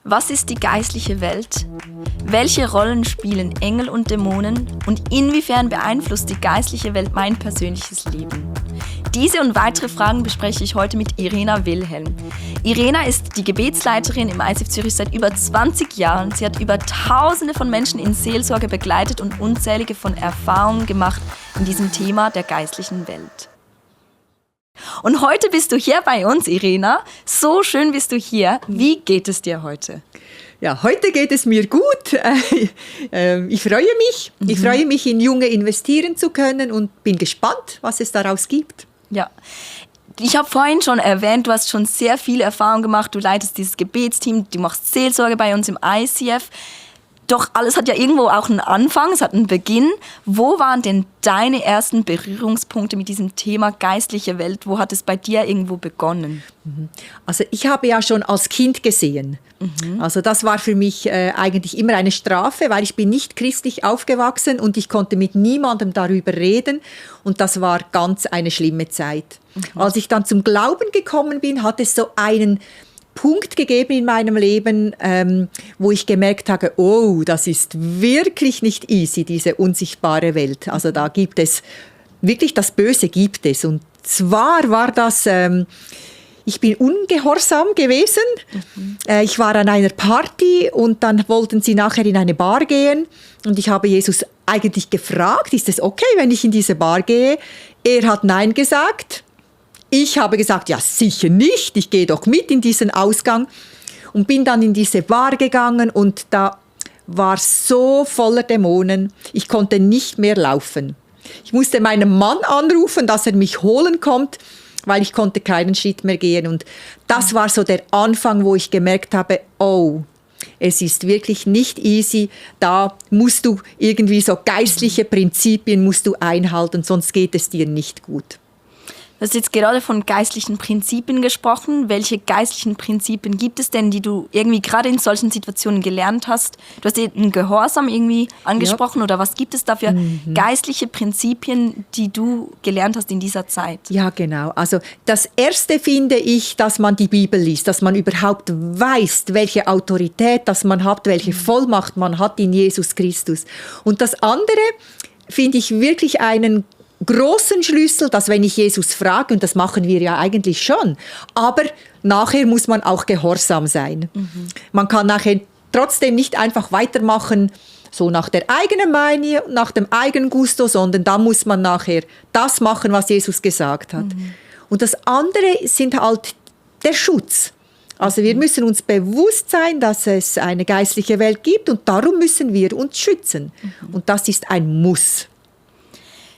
Was ist die geistliche Welt? Welche Rollen spielen Engel und Dämonen? Und inwiefern beeinflusst die geistliche Welt mein persönliches Leben? Diese und weitere Fragen bespreche ich heute mit Irena Wilhelm. Irena ist die Gebetsleiterin im ICF Zürich seit über 20 Jahren. Sie hat über Tausende von Menschen in Seelsorge begleitet und unzählige von Erfahrungen gemacht in diesem Thema der geistlichen Welt. Und heute bist du hier bei uns, Irena. So schön bist du hier. Wie geht es dir heute? Ja, heute geht es mir gut. Ich freue mich. Ich freue mich, in Junge investieren zu können und bin gespannt, was es daraus gibt. Ja, ich habe vorhin schon erwähnt, du hast schon sehr viel Erfahrung gemacht. Du leitest dieses Gebetsteam, du machst Seelsorge bei uns im ICF. Doch alles hat ja irgendwo auch einen Anfang, es hat einen Beginn. Wo waren denn deine ersten Berührungspunkte mit diesem Thema geistliche Welt? Wo hat es bei dir irgendwo begonnen? Also ich habe ja schon als Kind gesehen. Also das war für mich eigentlich immer eine Strafe, weil ich bin nicht christlich aufgewachsen und ich konnte mit niemandem darüber reden. Und das war ganz eine schlimme Zeit. Als ich dann zum Glauben gekommen bin, hat es so einen Punkt gegeben in meinem Leben, wo ich gemerkt habe, oh, das ist wirklich nicht easy, diese unsichtbare Welt. Also da gibt es, wirklich das Böse gibt es. Und zwar war das, ich bin ungehorsam gewesen. Ich war an einer Party und dann wollten sie nachher in eine Bar gehen. Und ich habe Jesus eigentlich gefragt, ist es okay, wenn ich in diese Bar gehe? Er hat Nein gesagt. Ich habe gesagt, ja sicher nicht, ich gehe doch mit in diesen Ausgang und bin dann in diese Bar gegangen und da war so voller Dämonen, ich konnte nicht mehr laufen. Ich musste meinen Mann anrufen, dass er mich holen kommt, weil ich konnte keinen Schritt mehr gehen. Und das war so der Anfang, wo ich gemerkt habe, oh, es ist wirklich nicht easy, da musst du irgendwie so geistliche Prinzipien musst du einhalten, sonst geht es dir nicht gut. Du hast jetzt gerade von geistlichen Prinzipien gesprochen. Welche geistlichen Prinzipien gibt es denn, die du irgendwie gerade in solchen Situationen gelernt hast? Du hast den Gehorsam irgendwie angesprochen, ja. Oder was gibt es da für geistliche Prinzipien, die du gelernt hast in dieser Zeit? Ja, genau. Also das Erste finde ich, dass man die Bibel liest, dass man überhaupt weiß, welche Autorität das man hat, welche Vollmacht man hat in Jesus Christus. Und das andere finde ich wirklich einen großen Schlüssel, dass wenn ich Jesus frage, und das machen wir ja eigentlich schon, aber nachher muss man auch gehorsam sein. Man kann nachher trotzdem nicht einfach weitermachen, so nach der eigenen Meinung, nach dem eigenen Gusto, sondern da muss man nachher das machen, was Jesus gesagt hat. Und das andere sind halt der Schutz. Also wir müssen uns bewusst sein, dass es eine geistliche Welt gibt und darum müssen wir uns schützen. Und das ist ein Muss.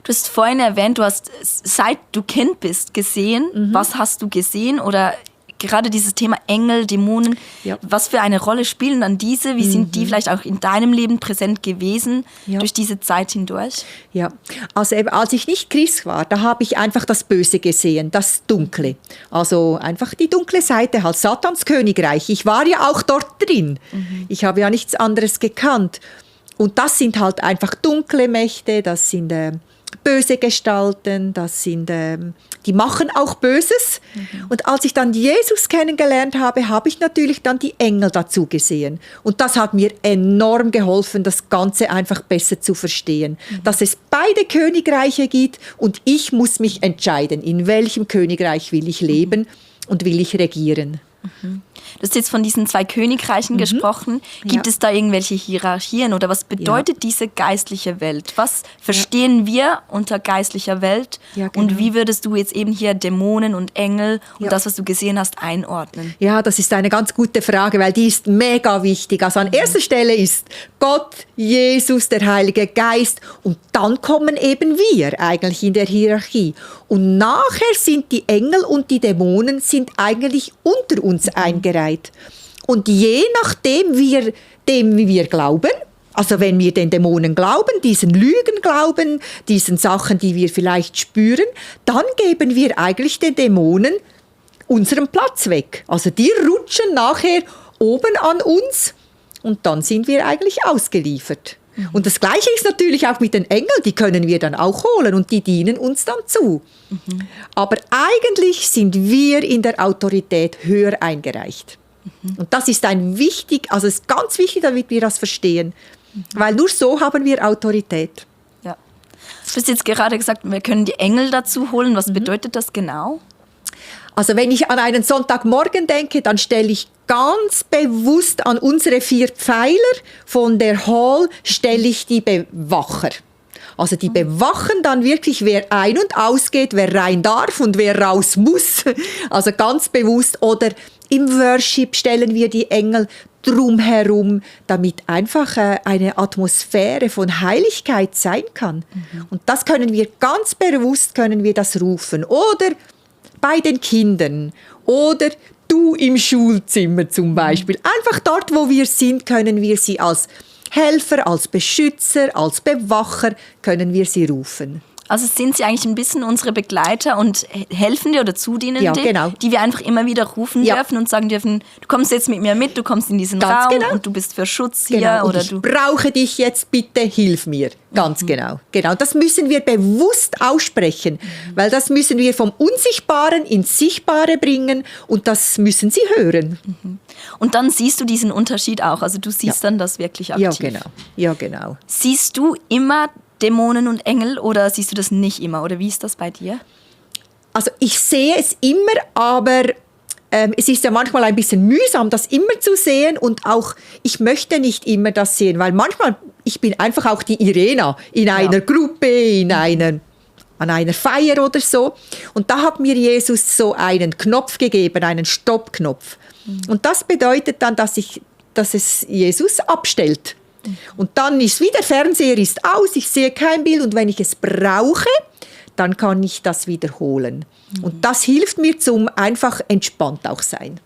Du hast vorhin erwähnt, du hast, seit du Kind bist, gesehen. Was hast du gesehen? Oder gerade dieses Thema Engel, Dämonen, was für eine Rolle spielen dann diese? Wie sind die vielleicht auch in deinem Leben präsent gewesen durch diese Zeit hindurch? Ja, also eben, als ich nicht Christ war, da habe ich einfach das Böse gesehen, das Dunkle. Also einfach die dunkle Seite, halt Satans Königreich. Ich war ja auch dort drin. Ich habe ja nichts anderes gekannt. Und das sind halt einfach dunkle Mächte, das sind böse Gestalten, das sind, die machen auch Böses. Und als ich dann Jesus kennengelernt habe, habe ich natürlich dann die Engel dazu gesehen. Und das hat mir enorm geholfen, das Ganze einfach besser zu verstehen. Dass es beide Königreiche gibt und ich muss mich entscheiden, in welchem Königreich will ich leben und will ich regieren. Du hast jetzt von diesen 2 Königreichen gesprochen. Gibt es da irgendwelche Hierarchien oder was bedeutet diese geistliche Welt? Was verstehen wir unter geistlicher Welt? Ja, genau. Und wie würdest du jetzt eben hier Dämonen und Engel und das, was du gesehen hast, einordnen? Ja, das ist eine ganz gute Frage, weil die ist mega wichtig. Also an erster Stelle ist Gott, Jesus, der Heilige Geist und dann kommen eben wir eigentlich in der Hierarchie. Und nachher sind die Engel und die Dämonen sind eigentlich unter uns eingereiht. Und je nachdem, wie wir glauben, also wenn wir den Dämonen glauben, diesen Lügen glauben, diesen Sachen, die wir vielleicht spüren, dann geben wir eigentlich den Dämonen unseren Platz weg. Also die rutschen nachher oben an uns und dann sind wir eigentlich ausgeliefert. Und das Gleiche ist natürlich auch mit den Engeln, die können wir dann auch holen und die dienen uns dann zu. Aber eigentlich sind wir in der Autorität höher eingereicht. Und das ist es ist ganz wichtig, damit wir das verstehen. Weil nur so haben wir Autorität. Ja. Du hast jetzt gerade gesagt, wir können die Engel dazu holen. Was bedeutet das genau? Also wenn ich an einen Sonntagmorgen denke, dann stelle ich ganz bewusst an unsere 4 Pfeiler von der Hall, stelle ich die Bewacher. Also die bewachen dann wirklich, wer ein- und ausgeht, wer rein darf und wer raus muss. Also ganz bewusst. Oder im Worship stellen wir die Engel drumherum, damit einfach eine Atmosphäre von Heiligkeit sein kann. Und das können wir ganz bewusst, das rufen. Oder bei den Kindern oder du im Schulzimmer zum Beispiel. Einfach dort, wo wir sind, können wir sie als Helfer, als Beschützer, als Bewacher, können wir sie rufen. Also sind sie eigentlich ein bisschen unsere Begleiter und helfen dir oder Zudienende, genau. Die wir einfach immer wieder rufen dürfen und sagen dürfen, du kommst jetzt mit mir mit, du kommst in diesen Ganz Raum genau. und du bist für Schutz hier. Genau. Oder ich brauche dich jetzt, bitte hilf mir. Ganz genau. Das müssen wir bewusst aussprechen, weil das müssen wir vom Unsichtbaren ins Sichtbare bringen und das müssen sie hören. Und dann siehst du diesen Unterschied auch, also du siehst dann das wirklich aktiv. Ja, genau. Siehst du immer Dämonen und Engel oder siehst du das nicht immer? Oder wie ist das bei dir? Also ich sehe es immer, aber es ist ja manchmal ein bisschen mühsam, das immer zu sehen und auch, ich möchte nicht immer das sehen, weil manchmal, ich bin einfach auch die Irena in einer Gruppe, an einer Feier oder so und da hat mir Jesus so einen Knopf gegeben, einen Stoppknopf. Und das bedeutet dann, dass es Jesus abstellt. Und dann ist wie der Fernseher ist aus, ich sehe kein Bild und wenn ich es brauche, dann kann ich das wiederholen. Und das hilft mir zum einfach entspannt auch sein.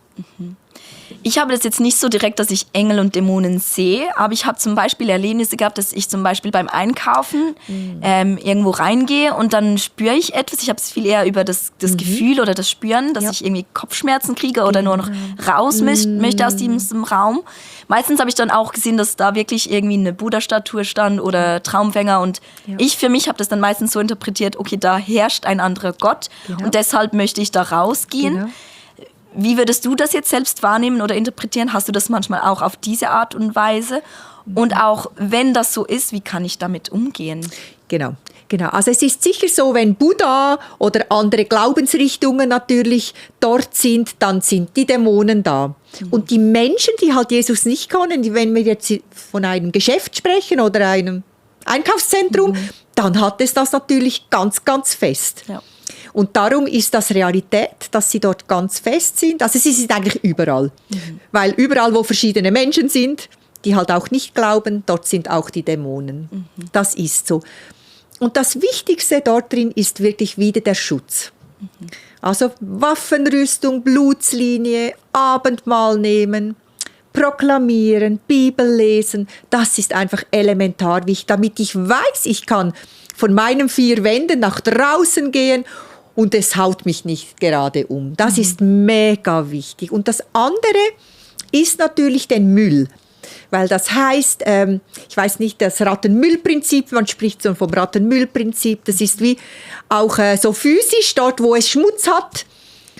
Ich habe das jetzt nicht so direkt, dass ich Engel und Dämonen sehe, aber ich habe zum Beispiel Erlebnisse gehabt, dass ich zum Beispiel beim Einkaufen irgendwo reingehe und dann spüre ich etwas. Ich habe es viel eher über das Gefühl oder das Spüren, dass ich irgendwie Kopfschmerzen kriege oder nur noch raus möchte aus diesem Raum. Meistens habe ich dann auch gesehen, dass da wirklich irgendwie eine Buddha-Statue stand oder Traumfänger und ich für mich habe das dann meistens so interpretiert, okay, da herrscht ein anderer Gott und deshalb möchte ich da rausgehen. Genau. Wie würdest du das jetzt selbst wahrnehmen oder interpretieren? Hast du das manchmal auch auf diese Art und Weise? Und auch wenn das so ist, wie kann ich damit umgehen? Genau. Also es ist sicher so, wenn Buddha oder andere Glaubensrichtungen natürlich dort sind, dann sind die Dämonen da. Und die Menschen, die halt Jesus nicht kennen, wenn wir jetzt von einem Geschäft sprechen oder einem Einkaufszentrum, dann hat es das natürlich ganz, ganz fest. Ja. Und darum ist das Realität, dass sie dort ganz fest sind. Also sie sind eigentlich überall. Weil überall, wo verschiedene Menschen sind, die halt auch nicht glauben, dort sind auch die Dämonen. Das ist so. Und das Wichtigste dort drin ist wirklich wieder der Schutz. Also Waffenrüstung, Blutslinie, Abendmahl nehmen, proklamieren, Bibel lesen. Das ist einfach elementar wichtig, damit ich weiß, ich kann von meinen 4 Wänden nach draußen gehen und es haut mich nicht gerade um. Das ist mega wichtig. Und das andere ist natürlich den Müll. Weil das heißt, ich weiß nicht, das Rattenmüllprinzip, man spricht so vom Rattenmüllprinzip, das ist wie auch so physisch, dort wo es Schmutz hat,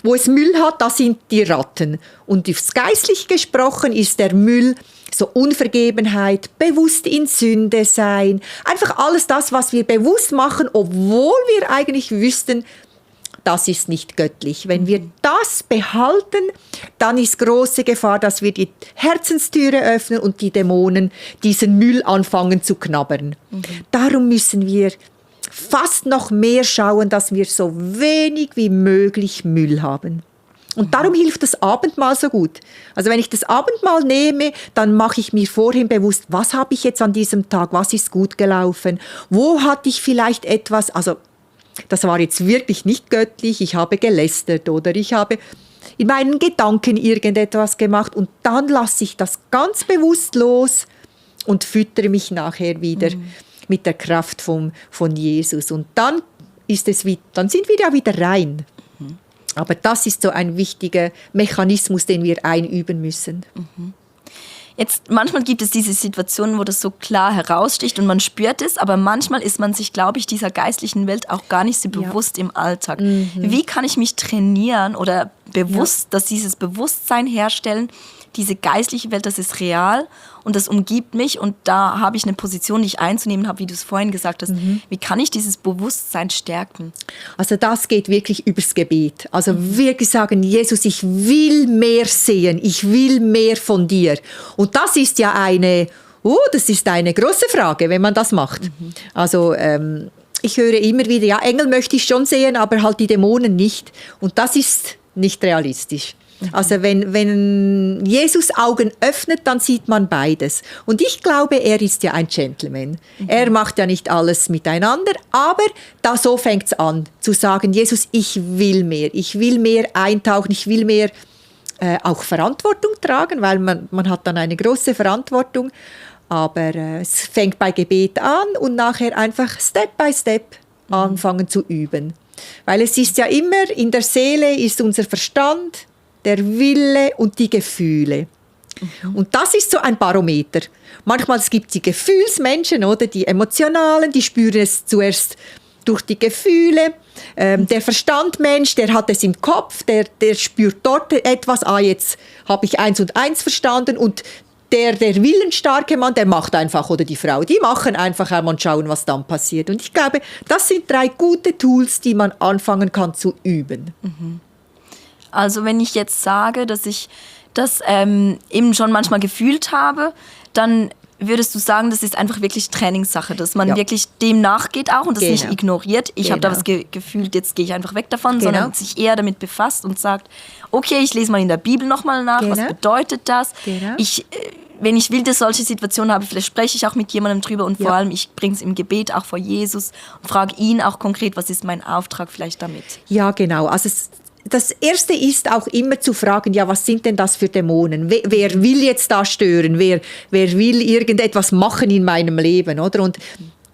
wo es Müll hat, da sind die Ratten. Und aufs Geistliche gesprochen ist der Müll so Unvergebenheit, bewusst in Sünde sein, einfach alles das, was wir bewusst machen, obwohl wir eigentlich wüssten, das ist nicht göttlich. Wenn wir das behalten, dann ist große Gefahr, dass wir die Herzenstüre öffnen und die Dämonen diesen Müll anfangen zu knabbern. Darum müssen wir fast noch mehr schauen, dass wir so wenig wie möglich Müll haben. Und darum hilft das Abendmahl so gut. Also wenn ich das Abendmahl nehme, dann mache ich mir vorhin bewusst, was habe ich jetzt an diesem Tag, was ist gut gelaufen, wo hatte ich vielleicht etwas, also das war jetzt wirklich nicht göttlich, ich habe gelästert oder ich habe in meinen Gedanken irgendetwas gemacht und dann lasse ich das ganz bewusst los und füttere mich nachher wieder mit der Kraft von Jesus. Und dann sind wir ja wieder rein. Aber das ist so ein wichtiger Mechanismus, den wir einüben müssen. Jetzt, manchmal gibt es diese Situationen, wo das so klar heraussticht und man spürt es, aber manchmal ist man sich, glaube ich, dieser geistlichen Welt auch gar nicht so bewusst im Alltag. Wie kann ich mich trainieren oder dass dieses Bewusstsein herstellen, diese geistliche Welt, das ist real und das umgibt mich und da habe ich eine Position, die ich einzunehmen habe, wie du es vorhin gesagt hast. Wie kann ich dieses Bewusstsein stärken? Also das geht wirklich übers Gebet. Also wirklich sagen, Jesus, ich will mehr sehen, ich will mehr von dir. Und das ist ja eine große Frage, wenn man das macht. Also ich höre immer wieder, ja, Engel möchte ich schon sehen, aber halt die Dämonen nicht. Und das ist nicht realistisch. Also wenn Jesus Augen öffnet, dann sieht man beides. Und ich glaube, er ist ja ein Gentleman. Er macht ja nicht alles miteinander, aber so fängt es an, zu sagen, Jesus, ich will mehr eintauchen, ich will mehr auch Verantwortung tragen, weil man hat dann eine große Verantwortung. Aber es fängt bei Gebet an und nachher einfach Step by Step anfangen zu üben. Weil es ist ja immer, in der Seele ist unser Verstand, der Wille und die Gefühle. Und das ist so ein Barometer. Manchmal gibt es die Gefühlsmenschen, oder die Emotionalen, die spüren es zuerst durch die Gefühle. Der Verstandmensch, der hat es im Kopf, der spürt dort etwas. Jetzt habe ich 1 und 1 verstanden und der willensstarke Mann, der macht einfach, oder die Frau, die machen einfach einmal und schauen, was dann passiert. Und ich glaube, das sind 3 gute Tools, die man anfangen kann zu üben. Also wenn ich jetzt sage, dass ich das eben schon manchmal gefühlt habe, dann würdest du sagen, das ist einfach wirklich Trainingssache, dass man wirklich dem nachgeht auch und das nicht ignoriert. Ich habe da was gefühlt, jetzt gehe ich einfach weg davon, sondern sich eher damit befasst und sagt, okay, ich lese mal in der Bibel nochmal nach, was bedeutet das? Wenn ich wilde solche Situationen habe, vielleicht spreche ich auch mit jemandem drüber und vor allem, ich bringe es im Gebet auch vor Jesus und frage ihn auch konkret, was ist mein Auftrag vielleicht damit? Ja, genau. Also das Erste ist auch immer zu fragen, ja, was sind denn das für Dämonen? Wer will jetzt da stören? Wer will irgendetwas machen in meinem Leben, oder? Und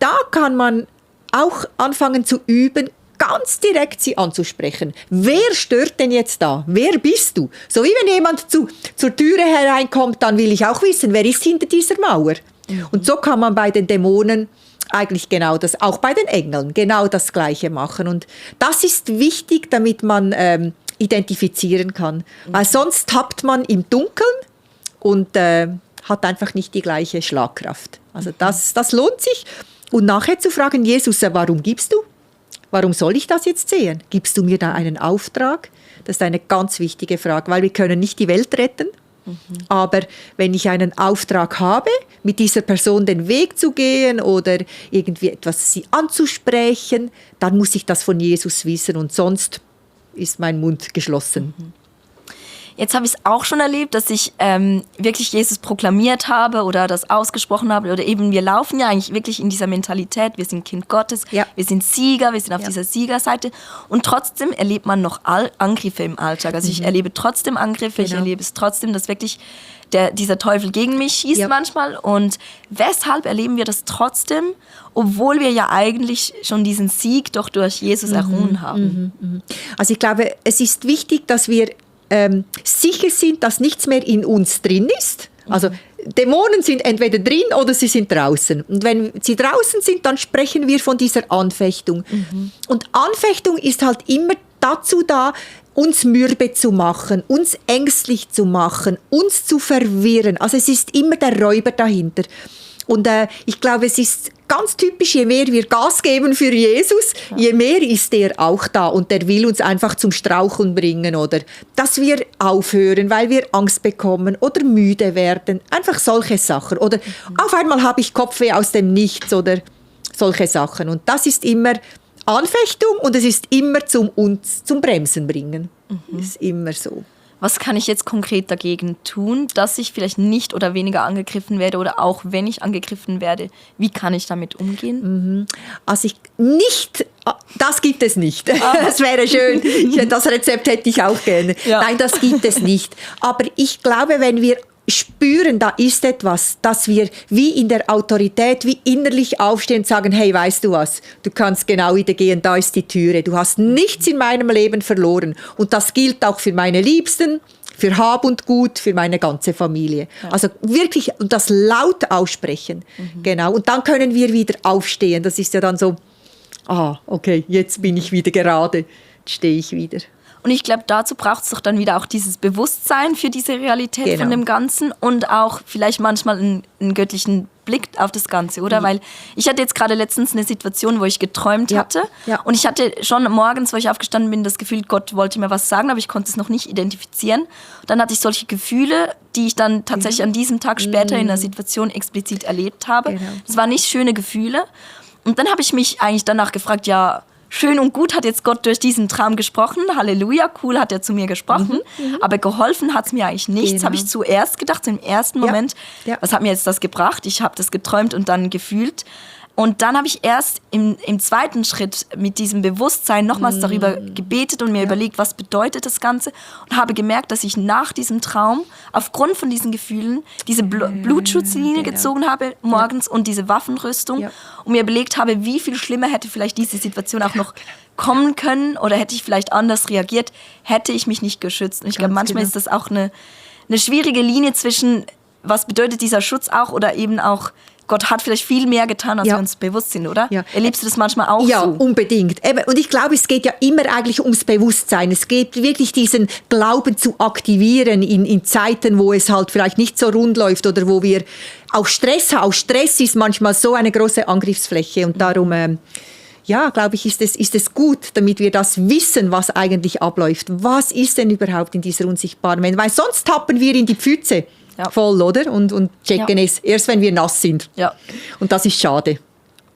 da kann man auch anfangen zu üben, ganz direkt sie anzusprechen. Wer stört denn jetzt da? Wer bist du? So wie wenn jemand zur Türe hereinkommt, dann will ich auch wissen, wer ist hinter dieser Mauer? Und so kann man bei den Dämonen eigentlich genau das, auch bei den Engeln, genau das Gleiche machen. Und das ist wichtig, damit man identifizieren kann. Weil sonst tappt man im Dunkeln und hat einfach nicht die gleiche Schlagkraft. Also das lohnt sich. Und nachher zu fragen, Jesus, warum gibst du? Warum soll ich das jetzt sehen? Gibst du mir da einen Auftrag? Das ist eine ganz wichtige Frage, weil wir können nicht die Welt retten. Aber wenn ich einen Auftrag habe, mit dieser Person den Weg zu gehen oder irgendwie etwas sie anzusprechen, dann muss ich das von Jesus wissen und sonst ist mein Mund geschlossen. Jetzt habe ich es auch schon erlebt, dass ich wirklich Jesus proklamiert habe oder das ausgesprochen habe oder eben wir laufen ja eigentlich wirklich in dieser Mentalität, wir sind Kind Gottes, wir sind Sieger, wir sind auf dieser Siegerseite und trotzdem erlebt man noch Angriffe im Alltag. Also ich erlebe trotzdem Angriffe, ich erlebe es trotzdem, dass wirklich dieser Teufel gegen mich schießt manchmal und weshalb erleben wir das trotzdem, obwohl wir ja eigentlich schon diesen Sieg doch durch Jesus errungen haben? Also ich glaube, es ist wichtig, dass wir sicher sind, dass nichts mehr in uns drin ist. Also Dämonen sind entweder drin oder sie sind draußen. Und wenn sie draußen sind, dann sprechen wir von dieser Anfechtung. Und Anfechtung ist halt immer dazu da, uns mürbe zu machen, uns ängstlich zu machen, uns zu verwirren. Also es ist immer der Räuber dahinter. Und ich glaube, es ist ganz typisch, je mehr wir Gas geben für Jesus, je mehr ist er auch da und der will uns einfach zum Straucheln bringen oder dass wir aufhören, weil wir Angst bekommen oder müde werden. Einfach solche Sachen. Oder auf einmal habe ich Kopfweh aus dem Nichts oder solche Sachen. Und das ist immer Anfechtung und es ist immer zum Bremsen bringen. Das ist immer so. Was kann ich jetzt konkret dagegen tun, dass ich vielleicht nicht oder weniger angegriffen werde oder auch wenn ich angegriffen werde, wie kann ich damit umgehen? Also das gibt es nicht. Das wäre schön. Das Rezept hätte ich auch gerne. Nein, das gibt es nicht. Aber ich glaube, wenn wir spüren, da ist etwas, dass wir wie in der Autorität, wie innerlich aufstehen und sagen, hey, weißt du was, du kannst genau wieder gehen, da ist die Türe, du hast nichts in meinem Leben verloren und das gilt auch für meine Liebsten, für Hab und Gut, für meine ganze Familie. Also wirklich das laut aussprechen, genau, und dann können wir wieder aufstehen, das ist ja dann so, okay, jetzt bin ich wieder gerade, jetzt stehe ich wieder. Und ich glaube, dazu braucht es doch dann wieder auch dieses Bewusstsein für diese Realität von dem Ganzen und auch vielleicht manchmal einen göttlichen Blick auf das Ganze, oder? Weil ich hatte jetzt gerade letztens eine Situation, wo ich geträumt hatte und ich hatte schon morgens, wo ich aufgestanden bin, das Gefühl, Gott wollte mir was sagen, aber ich konnte es noch nicht identifizieren. Und dann hatte ich solche Gefühle, die ich dann tatsächlich an diesem Tag später in der Situation explizit erlebt habe. Das waren nicht schöne Gefühle. Und dann habe ich mich eigentlich danach gefragt, ja, schön und gut hat jetzt Gott durch diesen Traum gesprochen. Halleluja, cool hat er zu mir gesprochen. Aber geholfen hat es mir eigentlich nichts. Habe ich zuerst gedacht, im ersten Moment, was hat mir jetzt das gebracht? Ich habe das geträumt und dann gefühlt. Und dann habe ich erst im zweiten Schritt mit diesem Bewusstsein nochmals darüber gebetet und mir überlegt, was bedeutet das Ganze. Und habe gemerkt, dass ich nach diesem Traum, aufgrund von diesen Gefühlen, diese Blutschutzlinie gezogen habe morgens und diese Waffenrüstung und mir überlegt habe, wie viel schlimmer hätte vielleicht diese Situation auch noch kommen können oder hätte ich vielleicht anders reagiert, hätte ich mich nicht geschützt. Und ich glaube, manchmal ist das auch eine schwierige Linie zwischen, was bedeutet dieser Schutz auch oder eben auch, Gott hat vielleicht viel mehr getan, als wir uns bewusst sind, oder? Ja. Erlebst du das manchmal auch so? Ja, unbedingt. Und ich glaube, es geht ja immer eigentlich ums Bewusstsein. Es geht wirklich diesen Glauben zu aktivieren in Zeiten, wo es halt vielleicht nicht so rund läuft oder wo wir auch Stress haben. Auch Stress ist manchmal so eine große Angriffsfläche und darum glaube ich, ist es gut, damit wir das wissen, was eigentlich abläuft. Was ist denn überhaupt in dieser unsichtbaren Welt? Weil sonst tappen wir in die Pfütze. Voll, oder? Und checken es erst, wenn wir nass sind. Ja. Und das ist schade.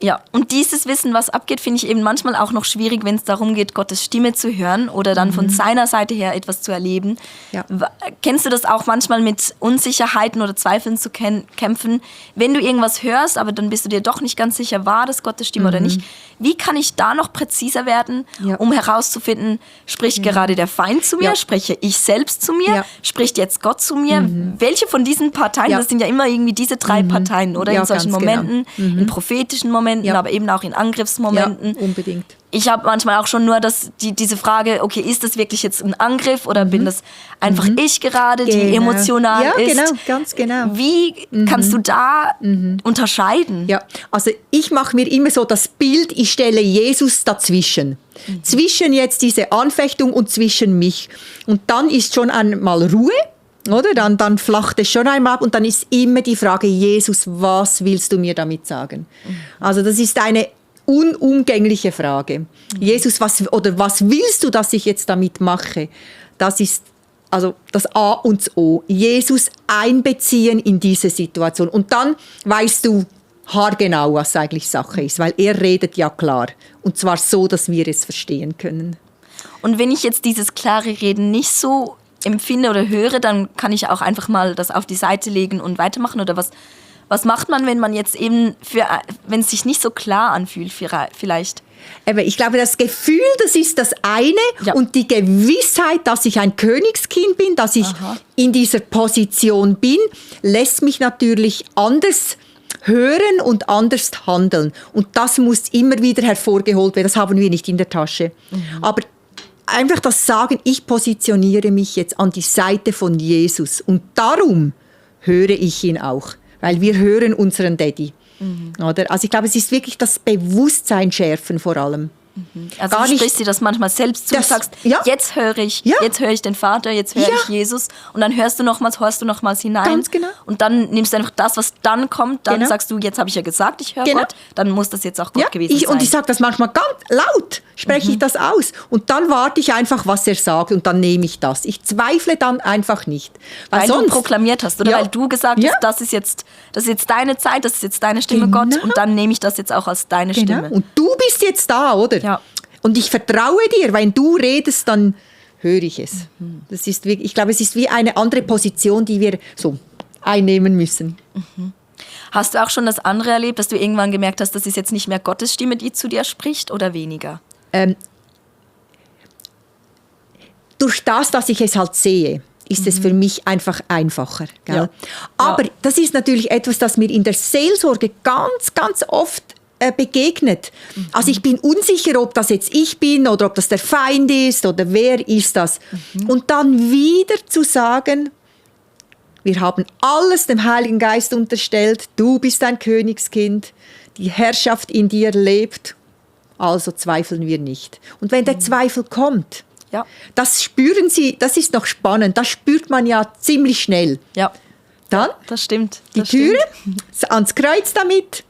Ja, und dieses Wissen, was abgeht, finde ich eben manchmal auch noch schwierig, wenn es darum geht, Gottes Stimme zu hören oder dann von seiner Seite her etwas zu erleben. Ja. Kennst du das auch manchmal mit Unsicherheiten oder Zweifeln zu kämpfen? Wenn du irgendwas hörst, aber dann bist du dir doch nicht ganz sicher, war das Gottes Stimme oder nicht? Wie kann ich da noch präziser werden, um herauszufinden, spricht gerade der Feind zu mir, spreche ich selbst zu mir, spricht jetzt Gott zu mir? Welche von diesen Parteien, das sind ja immer irgendwie diese drei Parteien, oder? In solchen Momenten, in prophetischen Momenten, aber eben auch in Angriffsmomenten. Ja, unbedingt. Ich habe manchmal auch schon nur diese Frage, okay, ist das wirklich jetzt ein Angriff oder bin das einfach ich gerade, die emotional ist? Ja, genau, ganz genau. Wie kannst du da unterscheiden? Ja, also ich mache mir immer so das Bild, ich stelle Jesus dazwischen. Zwischen jetzt diese Anfechtung und zwischen mich. Und dann ist schon einmal Ruhe. Oder? Dann flacht es schon einmal ab und dann ist immer die Frage, Jesus, was willst du mir damit sagen? Also das ist eine unumgängliche Frage. Jesus, was willst du, dass ich jetzt damit mache? Das ist also das A und das O. Jesus einbeziehen in diese Situation. Und dann weißt du haargenau, was eigentlich Sache ist, weil er redet ja klar. Und zwar so, dass wir es verstehen können. Und wenn ich jetzt dieses klare Reden nicht so empfinde oder höre, dann kann ich auch einfach mal das auf die Seite legen und weitermachen. Oder was macht man, wenn man jetzt eben, wenn es sich nicht so klar anfühlt vielleicht? Aber ich glaube, das Gefühl, das ist das eine und die Gewissheit, dass ich ein Königskind bin, dass ich in dieser Position bin, lässt mich natürlich anders hören und anders handeln. Und das muss immer wieder hervorgeholt werden. Das haben wir nicht in der Tasche. Aber einfach das Sagen, ich positioniere mich jetzt an die Seite von Jesus und darum höre ich ihn auch, weil wir hören unseren Daddy. Oder? Also ich glaube, es ist wirklich das Bewusstsein schärfen vor allem. Also du sprichst dir das manchmal selbst zu und sagst, jetzt höre ich den Vater, jetzt höre ich Jesus und dann hörst du nochmals hinein. Ganz genau. Und dann nimmst du einfach das, was dann kommt, dann sagst du, jetzt habe ich ja gesagt, ich höre Gott, dann muss das jetzt auch Gott gewesen sein. Und ich sage das manchmal ganz laut, spreche ich das aus und dann warte ich einfach, was er sagt und dann nehme ich das. Ich zweifle dann einfach nicht. Weil sonst, du proklamiert hast oder weil du gesagt hast, das ist jetzt deine Zeit, das ist jetzt deine Stimme, Gott, und dann nehme ich das jetzt auch als deine Stimme. Und du bist jetzt da, oder? Ja. Und ich vertraue dir, wenn du redest, dann höre ich es. Das ist wirklich, ich glaube, es ist wie eine andere Position, die wir so einnehmen müssen. Hast du auch schon das andere erlebt, dass du irgendwann gemerkt hast, das ist jetzt nicht mehr Gottes Stimme, die zu dir spricht, oder weniger? Durch das, dass ich es halt sehe, ist es für mich einfach einfacher. Gell? Ja. Aber das ist natürlich etwas, das mir in der Seelsorge ganz, ganz oft begegnet. Also ich bin unsicher, ob das jetzt ich bin oder ob das der Feind ist oder wer ist das. Und dann wieder zu sagen, wir haben alles dem Heiligen Geist unterstellt, du bist ein Königskind, die Herrschaft in dir lebt, also zweifeln wir nicht. Und wenn der Zweifel kommt, Ja. Das spüren Sie, das ist noch spannend, das spürt man ja ziemlich schnell. Ja. Dann Das stimmt. die Türe, ans Kreuz damit.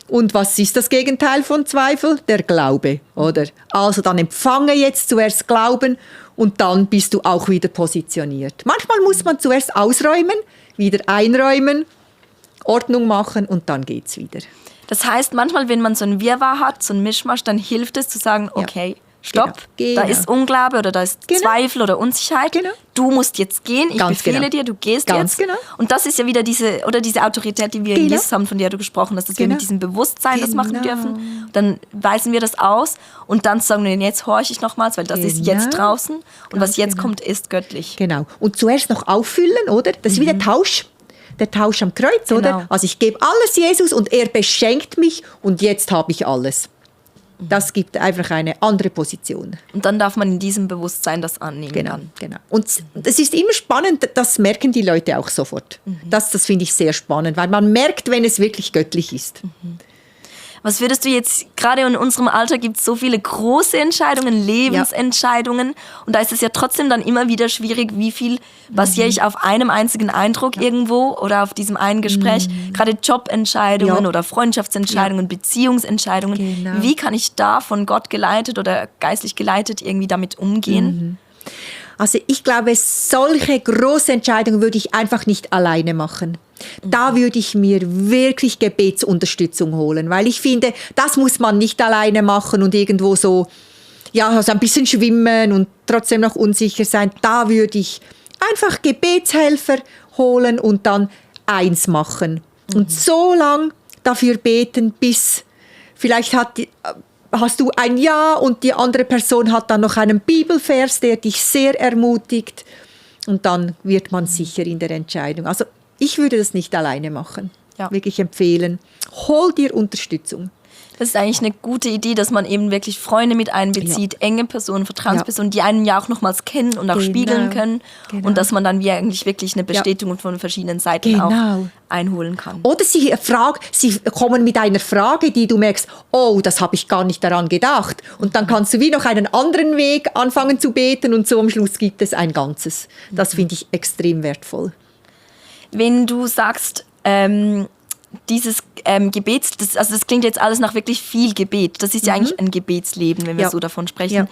Und was ist das Gegenteil von Zweifel? Der Glaube, oder? Also dann empfange jetzt zuerst Glauben und dann bist du auch wieder positioniert. Manchmal muss man zuerst ausräumen, wieder einräumen, Ordnung machen und dann geht's wieder. Das heißt, manchmal, wenn man so ein Wirrwarr hat, so ein Mischmasch, dann hilft es zu sagen, okay, stopp, Genau. da ist Unglaube oder da ist Zweifel oder Unsicherheit. Genau. Du musst jetzt gehen, ich Ganz befehle genau. dir, du gehst Ganz jetzt. genau. Und das ist ja wieder diese Autorität, die wir in Genau. Jesus haben, von der du gesprochen hast, dass wir Genau. mit diesem Bewusstsein das machen Genau. dürfen. Dann weisen wir das aus und dann sagen wir, jetzt horche ich nochmals, weil das ist jetzt Genau. draußen und Ganz was jetzt genau. kommt, ist göttlich. Genau. Und zuerst noch auffüllen, oder? Das ist wie der Tausch. Der Tausch am Kreuz, Genau. oder? Also ich gebe alles Jesus und er beschenkt mich und jetzt habe ich alles. Das gibt einfach eine andere Position. Und dann darf man in diesem Bewusstsein das annehmen. Genau, Dann. genau. Und das ist immer spannend, das merken die Leute auch sofort. Das finde ich sehr spannend, weil man merkt, wenn es wirklich göttlich ist. Was würdest du jetzt, gerade in unserem Alter gibt es so viele große Entscheidungen, Lebensentscheidungen und da ist es ja trotzdem dann immer wieder schwierig, wie viel basiere ich auf einem einzigen Eindruck irgendwo oder auf diesem einen Gespräch. Gerade Jobentscheidungen Ja. oder Freundschaftsentscheidungen, Beziehungsentscheidungen. Genau. Wie kann ich da von Gott geleitet oder geistlich geleitet irgendwie damit umgehen? Also ich glaube, solche große Entscheidungen würde ich einfach nicht alleine machen. Da würde ich mir wirklich Gebetsunterstützung holen, weil ich finde, das muss man nicht alleine machen und irgendwo so, ja, so ein bisschen schwimmen und trotzdem noch unsicher sein. Da würde ich einfach Gebetshelfer holen und dann eins machen. Und so lang dafür beten, bis vielleicht hast du ein Ja und die andere Person hat dann noch einen Bibelvers, der dich sehr ermutigt und dann wird man sicher in der Entscheidung. Also ich würde das nicht alleine machen. Ja. Wirklich empfehlen. Hol dir Unterstützung. Das ist eigentlich eine gute Idee, dass man eben wirklich Freunde mit einbezieht, enge Personen, Vertrauenspersonen, die einen ja auch nochmals kennen und auch Genau. spiegeln können. Genau. Und dass man dann wie eigentlich wirklich eine Bestätigung von verschiedenen Seiten Genau. auch einholen kann. Oder sie kommen mit einer Frage, die du merkst, oh, das habe ich gar nicht daran gedacht. Und dann kannst du wie noch einen anderen Weg anfangen zu beten und so am Schluss gibt es ein Ganzes. Das finde ich extrem wertvoll. Wenn du sagst, dieses Gebets, das klingt jetzt alles nach wirklich viel Gebet. Das ist ja eigentlich ein Gebetsleben, wenn wir Ja. so davon sprechen. Ja.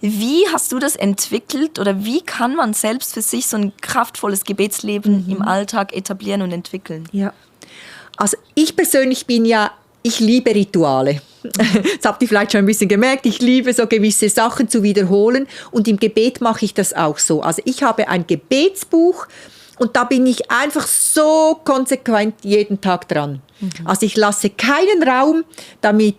Wie hast du das entwickelt oder wie kann man selbst für sich so ein kraftvolles Gebetsleben im Alltag etablieren und entwickeln? Ja. Also ich persönlich ich liebe Rituale. Das habt ihr vielleicht schon ein bisschen gemerkt. Ich liebe so gewisse Sachen zu wiederholen und im Gebet mache ich das auch so. Also ich habe ein Gebetsbuch und da bin ich einfach so konsequent jeden Tag dran. Also ich lasse keinen Raum, damit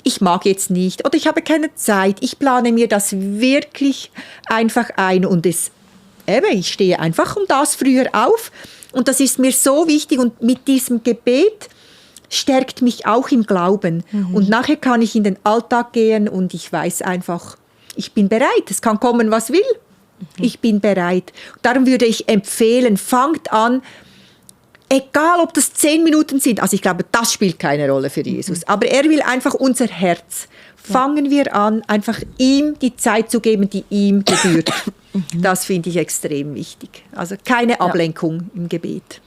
ich mag jetzt nicht oder ich habe keine Zeit. Ich plane mir das wirklich einfach ein und ich stehe einfach um das früher auf und das ist mir so wichtig und mit diesem Gebet stärkt mich auch im Glauben. Und nachher kann ich in den Alltag gehen und ich weiß einfach, ich bin bereit. Es kann kommen, was will. Ich bin bereit. Darum würde ich empfehlen, fangt an, egal ob das 10 Minuten sind, also ich glaube, das spielt keine Rolle für Jesus, aber er will einfach unser Herz. Fangen wir an, einfach ihm die Zeit zu geben, die ihm gebührt. Das finde ich extrem wichtig. Also keine Ablenkung im Gebet.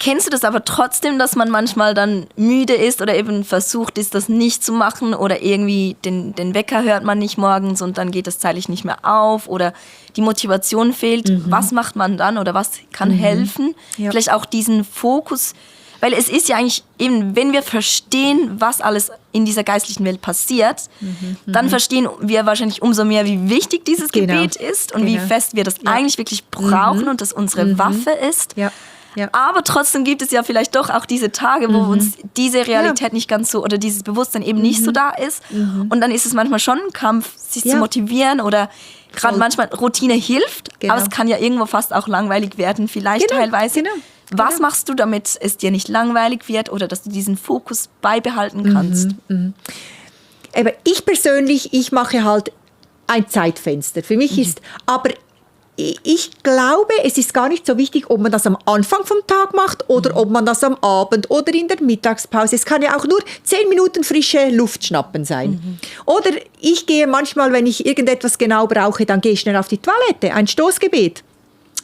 Kennst du das aber trotzdem, dass man manchmal dann müde ist oder eben versucht ist, das nicht zu machen oder irgendwie den Wecker hört man nicht morgens und dann geht das zeitlich nicht mehr auf oder die Motivation fehlt? Was macht man dann oder was kann helfen? Ja. Vielleicht auch diesen Fokus, weil es ist ja eigentlich eben, wenn wir verstehen, was alles in dieser geistlichen Welt passiert, dann verstehen wir wahrscheinlich umso mehr, wie wichtig dieses Genau. Gebet ist und wie Genau. fest wir das eigentlich wirklich brauchen und das unsere Waffe ist. Ja. Ja. Aber trotzdem gibt es ja vielleicht doch auch diese Tage, wo uns diese Realität nicht ganz so oder dieses Bewusstsein eben nicht so da ist. Und dann ist es manchmal schon ein Kampf, sich zu motivieren oder gerade manchmal Routine hilft, Genau. aber es kann ja irgendwo fast auch langweilig werden, vielleicht teilweise. Genau. Was machst du, damit es dir nicht langweilig wird oder dass du diesen Fokus beibehalten kannst? Aber ich persönlich, ich mache halt ein Zeitfenster. Für mich ist, aber ich glaube, es ist gar nicht so wichtig, ob man das am Anfang vom Tag macht oder ob man das am Abend oder in der Mittagspause. Es kann ja auch nur 10 Minuten frische Luft schnappen sein. Oder ich gehe manchmal, wenn ich irgendetwas genau brauche, dann gehe ich schnell auf die Toilette, ein Stoßgebet.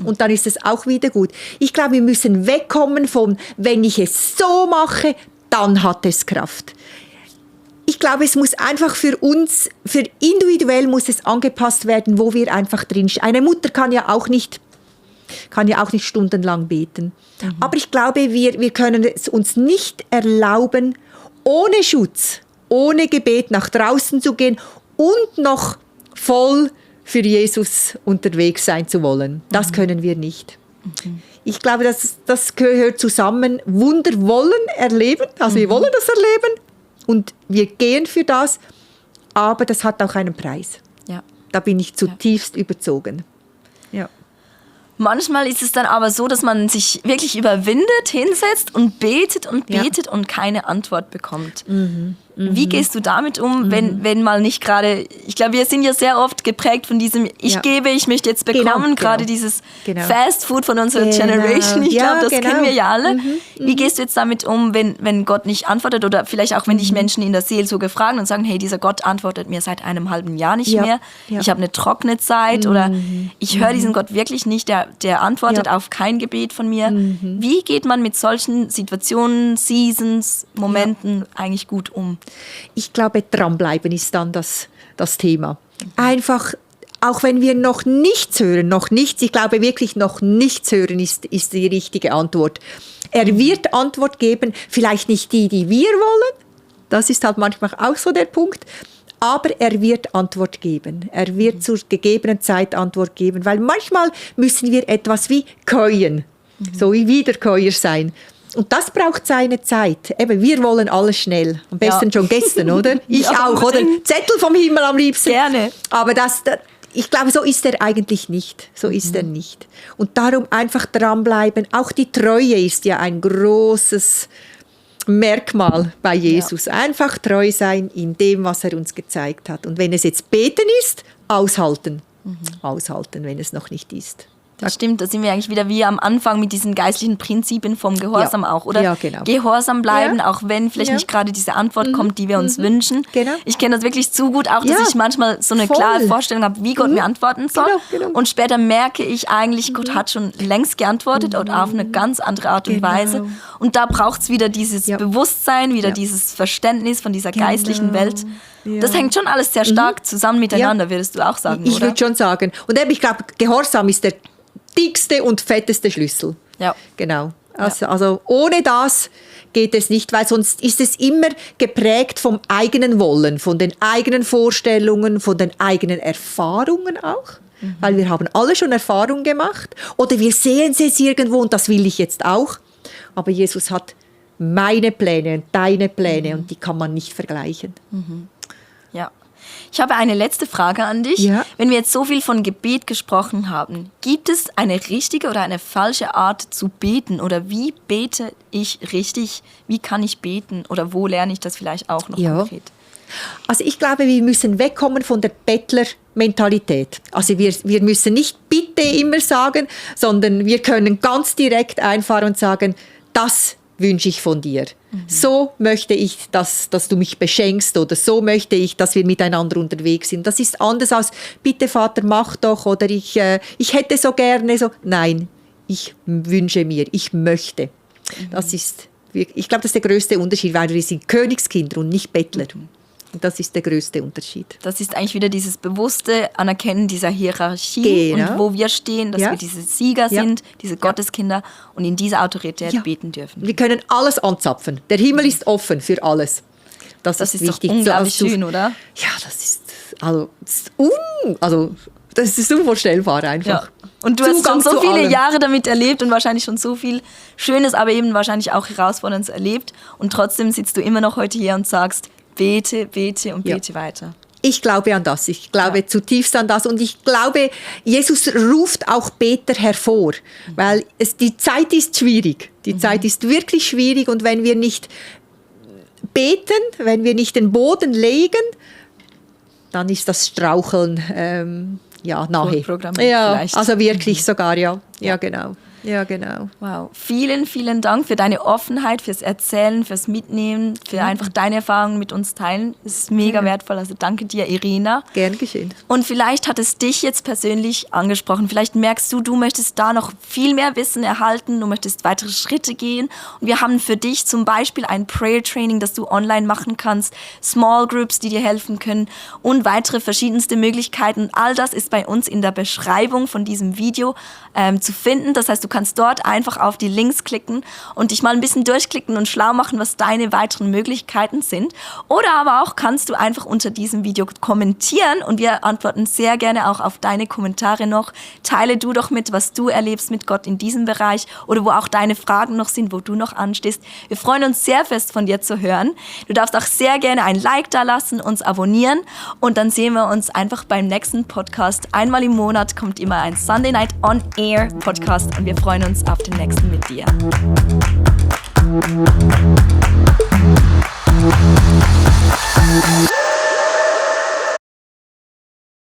Und dann ist es auch wieder gut. Ich glaube, wir müssen wegkommen von, wenn ich es so mache, dann hat es Kraft. Ich glaube, es muss einfach für uns, für individuell muss es angepasst werden, wo wir einfach drinstehen. Eine Mutter kann ja auch nicht stundenlang beten. Aber ich glaube, wir können es uns nicht erlauben, ohne Schutz, ohne Gebet nach draußen zu gehen und noch voll für Jesus unterwegs sein zu wollen. Das können wir nicht. Ich glaube, das gehört zusammen. Wunder wollen erleben, also wir wollen das erleben. Und wir gehen für das, aber das hat auch einen Preis. Ja. Da bin ich zutiefst überzogen. Ja. Manchmal ist es dann aber so, dass man sich wirklich überwindet, hinsetzt und betet und keine Antwort bekommt. Wie gehst du damit um, wenn mal nicht gerade, ich glaube, wir sind ja sehr oft geprägt von diesem, ich gebe, ich möchte jetzt bekommen, gerade dieses Fast Food von unserer Generation, ich glaube, das kennen wir ja alle. Wie gehst du jetzt damit um, wenn Gott nicht antwortet oder vielleicht auch, wenn dich Menschen in der Seelsorge fragen und sagen, hey, dieser Gott antwortet mir seit einem halben Jahr nicht mehr, ich habe eine trockene Zeit oder ich höre diesen Gott wirklich nicht, der antwortet auf kein Gebet von mir. Wie geht man mit solchen Situationen, Seasons, Momenten eigentlich gut um? Ich glaube, dranbleiben ist dann das Thema. Einfach, auch wenn wir noch nichts hören, ich glaube wirklich, noch nichts hören ist die richtige Antwort. Er wird Antwort geben, vielleicht nicht die wir wollen, das ist halt manchmal auch so der Punkt, aber er wird Antwort geben. Er wird zur gegebenen Zeit Antwort geben, weil manchmal müssen wir etwas wie käuen, so wie Wiederkäuer sein. Und das braucht seine Zeit. Eben, wir wollen alles schnell. Am besten schon gestern, oder? Ich auch, oder? Zettel vom Himmel am liebsten. Gerne. Aber ich glaube, so ist er eigentlich nicht. So ist er nicht. Und darum einfach dranbleiben. Auch die Treue ist ja ein großes Merkmal bei Jesus. Einfach treu sein in dem, was er uns gezeigt hat. Und wenn es jetzt beten ist, aushalten. Aushalten, wenn es noch nicht ist. Das stimmt, da sind wir eigentlich wieder wie am Anfang mit diesen geistlichen Prinzipien vom Gehorsam auch, oder? Ja, genau. Gehorsam bleiben, auch wenn vielleicht nicht gerade diese Antwort kommt, die wir uns wünschen. Genau. Ich kenne das wirklich zu gut, auch dass ich manchmal so eine klare Vorstellung habe, wie Gott mir antworten soll. Genau. Und später merke ich eigentlich, Gott hat schon längst geantwortet und auf eine ganz andere Art und Weise. Und da braucht es wieder dieses Bewusstsein, wieder dieses Verständnis von dieser geistlichen Welt. Das hängt schon alles sehr stark zusammen miteinander, würdest du auch sagen, ich oder? würde schon sagen. Und eben, ich glaube, Gehorsam ist der dickste und fetteste Schlüssel. Ja. Genau. Also ohne das geht es nicht, weil sonst ist es immer geprägt vom eigenen Wollen, von den eigenen Vorstellungen, von den eigenen Erfahrungen auch. Weil wir haben alle schon Erfahrungen gemacht. Oder wir sehen es irgendwo und das will ich jetzt auch. Aber Jesus hat meine Pläne und deine Pläne und die kann man nicht vergleichen. Ja. Ich habe eine letzte Frage an dich. Ja. Wenn wir jetzt so viel von Gebet gesprochen haben, gibt es eine richtige oder eine falsche Art zu beten? Oder wie bete ich richtig? Wie kann ich beten? Oder wo lerne ich das vielleicht auch noch konkret? Also ich glaube, wir müssen wegkommen von der Bettler-Mentalität. Also wir müssen nicht bitte immer sagen, sondern wir können ganz direkt einfahren und sagen, das wünsche ich von dir. So möchte ich, dass du mich beschenkst oder so möchte ich, dass wir miteinander unterwegs sind. Das ist anders als, bitte Vater, mach doch oder ich hätte so gerne so. Nein, ich wünsche mir, ich möchte. Das ist, ich glaube, das ist der größte Unterschied, weil wir sind Königskinder und nicht Bettler. Und das ist der größte Unterschied. Das ist eigentlich wieder dieses bewusste Anerkennen dieser Hierarchie und wo wir stehen, dass wir diese Sieger sind, diese Gotteskinder und in dieser Autorität beten dürfen. Wir können alles anzapfen. Der Himmel ist offen für alles. Das ist wichtig. Doch unglaublich schön, oder? Ja, das ist unvorstellbar einfach. Ja. Und du hast schon so viele Jahre damit erlebt und wahrscheinlich schon so viel Schönes, aber eben wahrscheinlich auch Herausforderndes erlebt. Und trotzdem sitzt du immer noch heute hier und sagst, bete und bete weiter. Ich glaube an das. Ich glaube zutiefst an das. Und ich glaube, Jesus ruft auch Beter hervor. Weil die Zeit ist schwierig. Die Zeit ist wirklich schwierig. Und wenn wir nicht beten, wenn wir nicht den Boden legen, dann ist das Straucheln nahe. Programmiert ja, vielleicht. also wirklich sogar, ja. Ja, genau. Ja, genau. Wow. Vielen, vielen Dank für deine Offenheit, fürs Erzählen, fürs Mitnehmen, für einfach deine Erfahrungen mit uns teilen. Das ist mega wertvoll. Also danke dir, Irina. Gern geschehen. Und vielleicht hat es dich jetzt persönlich angesprochen. Vielleicht merkst du möchtest da noch viel mehr Wissen erhalten, du möchtest weitere Schritte gehen. Und wir haben für dich zum Beispiel ein Prayer Training, das du online machen kannst, Small Groups, die dir helfen können und weitere verschiedenste Möglichkeiten. All das ist bei uns in der Beschreibung von diesem Video zu finden. Das heißt, du kannst dort einfach auf die Links klicken und dich mal ein bisschen durchklicken und schlau machen, was deine weiteren Möglichkeiten sind. Oder aber auch kannst du einfach unter diesem Video kommentieren und wir antworten sehr gerne auch auf deine Kommentare noch. Teile du doch mit, was du erlebst mit Gott in diesem Bereich oder wo auch deine Fragen noch sind, wo du noch anstehst. Wir freuen uns sehr fest, von dir zu hören. Du darfst auch sehr gerne ein Like da lassen, uns abonnieren und dann sehen wir uns einfach beim nächsten Podcast. Einmal im Monat kommt immer ein Sunday Night on Air Podcast und wir freuen uns auf den nächsten mit dir.